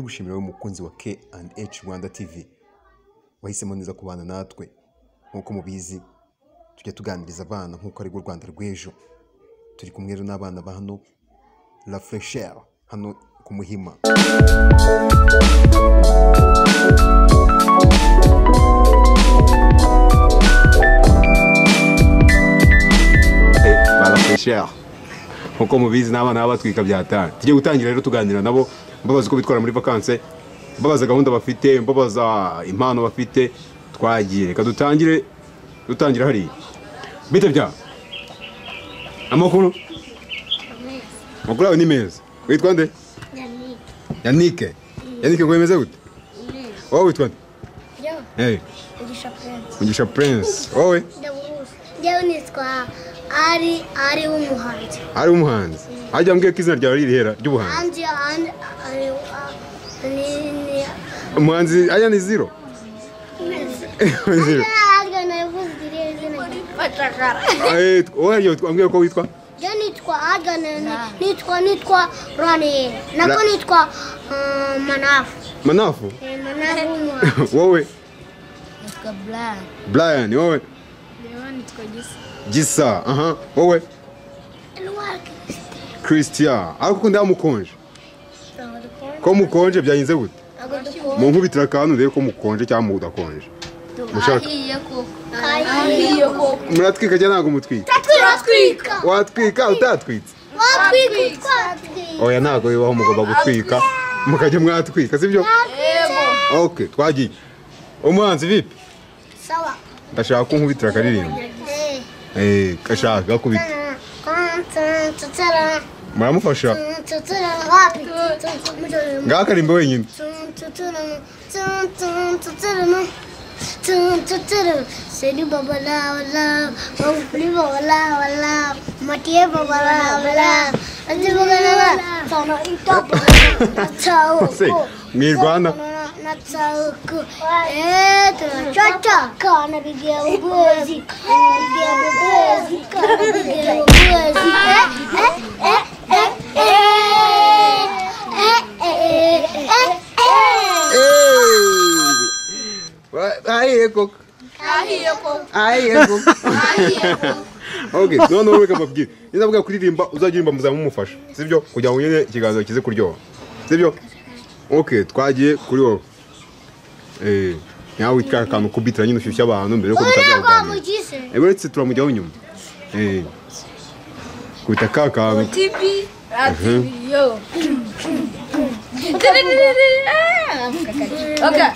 Ngushimira wowe mukunzi wa K&H Rwanda TV wahisemo neza kubana natwe. Nk'uko mubizi tujya tuganiriza abana nk'uko ari rwo Rwanda rw'ejo. Turi kumwe rero n'abana ba hano La Fraîcheur hano ku Muhima. Ba La Fraîcheur nkuko mubizi n'abana baba batwika byatanga. Tugiye gutangira rero tuganira nabo, mbabaza uko bitwara muri vacances, mbabaza gahunda bafite, mbabaza impano bafite. Twagiye, reka dutangire, dutangira hariya. Bite bya amakuru? Amakuru yawe ni meza. Witwa nde? Yannick. Yannick, ngo bimeze gute? Wowe witwa nde? Hey. Mugisha Prince. Mugisha Prince. Wowe? Njyewe nitwa Ari w'umuhanzi. Ari w'umuhanzi. Ajya mbwiye ko izina ryawe riri hera ry'ubuhanzi. Umuhanzi aya ni zero. Zero. Wowe ambwiye ko witwa? Njyewe nitwa Agana, nitwa Rani. Nako nitwa Manafu. Manafu? Manafu w'umuhanzi. Wowe? Nitwa Brian. Brian, wowe? Njyewe nitwa Gisa. Gisa, aha. Wowe? Christian. Ariko ukunda mukonje? Ko mukonje byagenze gute? Mu nkubitira akantu ndebe ko mukonje cyangwa mudakonje. Mushaka. Ahiye koko. Muratwika cyangwa ntabwo mutwika? Turatwika. Watwika utatwitse? Watwika. Oya ntabwo bibaho, mugomba gutwika. Mukajya mwatwika, sibyo? Yego. Okay, twagiye. Umuhanzi vipi? Sawa. Ndashaka ko nkubitira akaririmbo. Kashaka gakubita. Muramufasha. Ngakarimbo wenyine. Seri baba la la, baba la la, matie baba la la, andi baba la la, tano ito baba. Mwirwana. Kana bigia ubuzi, bigia ubuzi, kana bigia ubuzi. Ahiye koko. Ahiye koko. Ahiye koko. Okay, none reka mbabwire. Niba kuririmba uzajya uririmba muzamumufasha. Sibyo? Kugira ngo nyine ikiganiro kize kuryoha. Sibyo? Okay, twagiye kuri wowe. Nyawe witwa akantu kubitira nyine ushyushya abantu mbere yuko dutangira kuganira. Uretse turamujyaho nyuma. Kubita ka kantu. TV, yo. Okay.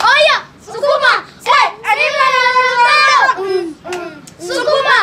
Oya, sukuma, sukuma,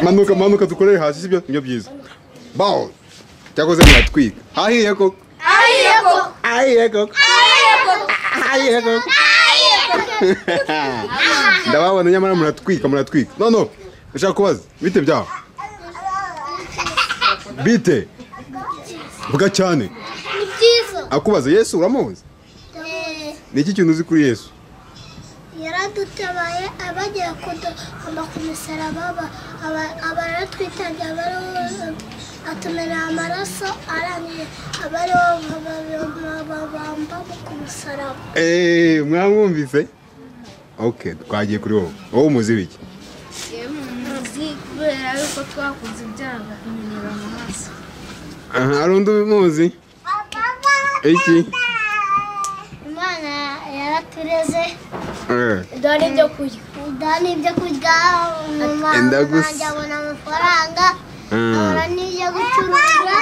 Manuka, manuka dukorere hasi, sibyo? Nibyo byiza. Bawo. Cyakoze muratwika. Ahiye koko. Ahiye koko. Ahiye koko. Ahiye koko. Ndababona nyamara muratwika, muratwika. No no. Ndashaka kubaza, bite byaho? Bite. Vuga cyane. Ni byiza. Akubaza Yesu uramuzi? Ni iki kintu uzi kuri Yesu? Yaradutabaye abagiye kuduhamba ku musaraba, abaratwitangiye, Atumena amaraso arangije abariho babamba ku musaraba. Mwamwumvise? Okay, twagiye kuri wowe. Wowe umuzi wiki? Muzi kubera yuko twakoze ibyaha kumenyera amaraso. Aha, hari undi umuzi? Iki? Imana yaratureze. Dore ibyo kurya. Dore ibyo kurya. Mama abona amafaranga. Abona n'ibyo gucuruza.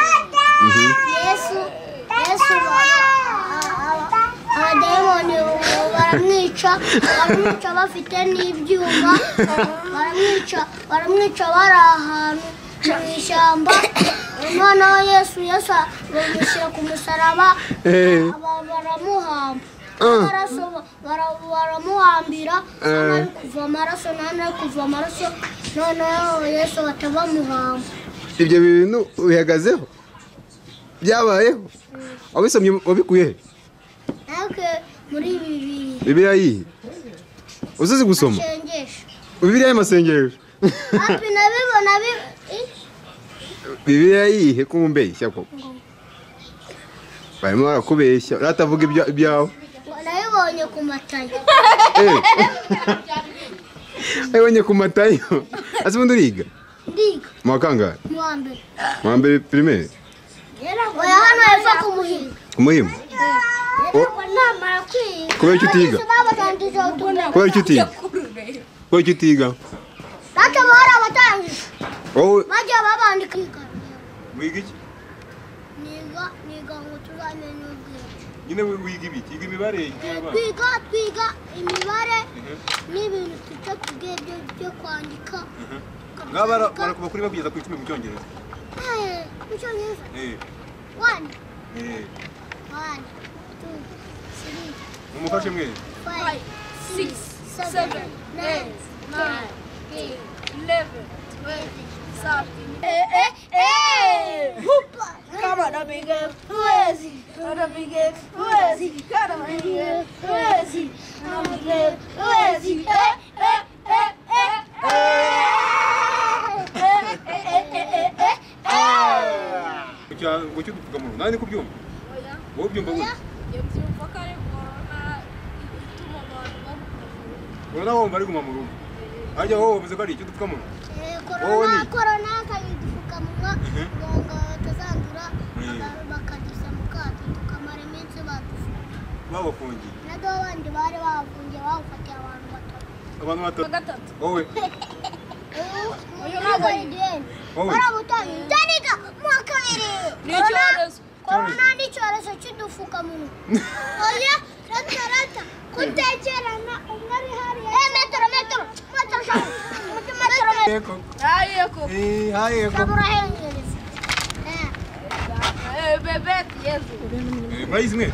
Yesu abadayimoni baramwica bafite n'ibyuma, baramwica bari ahantu mu ishyamba. Noneho Yesu bamushyira ku musaraba, baramuhamba. Amaraso baramuhambira, ari kuva amaraso, nane kuva amaraso. Noneho Yesu batabamuhamba. Ibyo bintu bihagazeho byabayeho? Wabisomye wabikuye? Muri Bibiliya. Bibiliya yihe? Uzizi gusoma? Bibiliya y'amasengesho. Hapi nabibona Bibiliya yihe ko umbeshya koko? Barimo barakubeshya, uratavuga ibyawe. Nabibonye ku Matayo. Nabibonye ku Matayo. Ase ubundi uriga? Ndiga. Mu wa kangahe? Mu wa mbere. Mu wa mbere primaire? Oya, hano hepfo ku Muhima. Ku Muhima? Kubera icyo utiga? Kubera icyo utiga? Kubera icyo utiga? Data bari abatangije. Bajya babandika. Wiga iki? Niga ngo tuzamenye ubwenge. Nyine wiga ibiki? Wiga imibare? Twiga imibare n'ibintu tuta tubwenge byo kwandika. Ngaba barakuva kuri bakugeza ku 10 mu Cyongereza. Mu Cyongereza? 1 1 2 3. Mumufashe mwe. 5 6 7 8 9 10 11 12 13. Come on, a big crazy. A big crazy. Come on, a big crazy. A big crazy. Ngo udupfukamunwa nawe ni kubyumva? Wowe ubyumva gute? Mbyumva ko ari corona ituma abantu baguma mu rugo. Corona wowe bari guma mu rugo. Harya wowe uvuze ko ari icyo udupfukamunwa? Corona azanye udupfukamunwa ngo batazandura, bakadusa mu kato tukamara iminsi badufunga. Babafungiye? Nabo abandi bari babafungiye, bawufatiye abantu batatu. Abantu batatu? Gatatu. Wowe? Uyu ntabwo ari ideni. Barabutangiye. Janiga mu wa kabiri. Ni icyorezo. Corona ni icyorezo cy'udupfukamunwa. Oya, rata kutekerana umwe ari hariya. Metero. Metero. Haye koko. Haye koko. Murahengereza. Bebe Yesu. Murayizi mwe?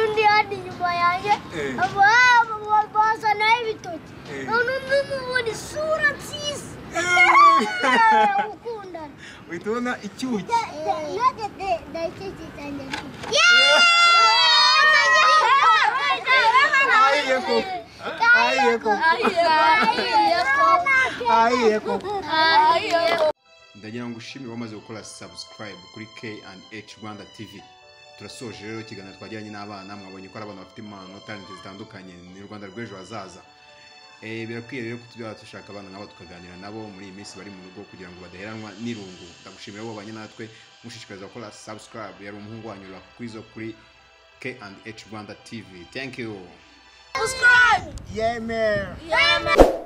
Undi hadi nyuma yanjye bazana ibitoki none mubona isura nziza gukundana uhita ubona icyuki. Ndagira ngo ushimire wamaze gukora subscribe kuri K&H Rwanda TV. Turasoje rero ikiganiro twagiranye n'abana, mwabonye ko ari abana bafite impano talent zitandukanye, ni Rwanda rw'ejo hazaza. Birakwiye rero kutubya dushaka abana nabo tukaganira nabo muri iyi minsi bari mu rugo kugira ngo badaheranwa n'irungu. Ndagushimira wowe wabanye natwe, mushishikariza gukora subscribe. Yari umuhungu wanyu Kwizo kuri K&H Rwanda TV. Thank you. Subscribe. Yeah man. Yeah man.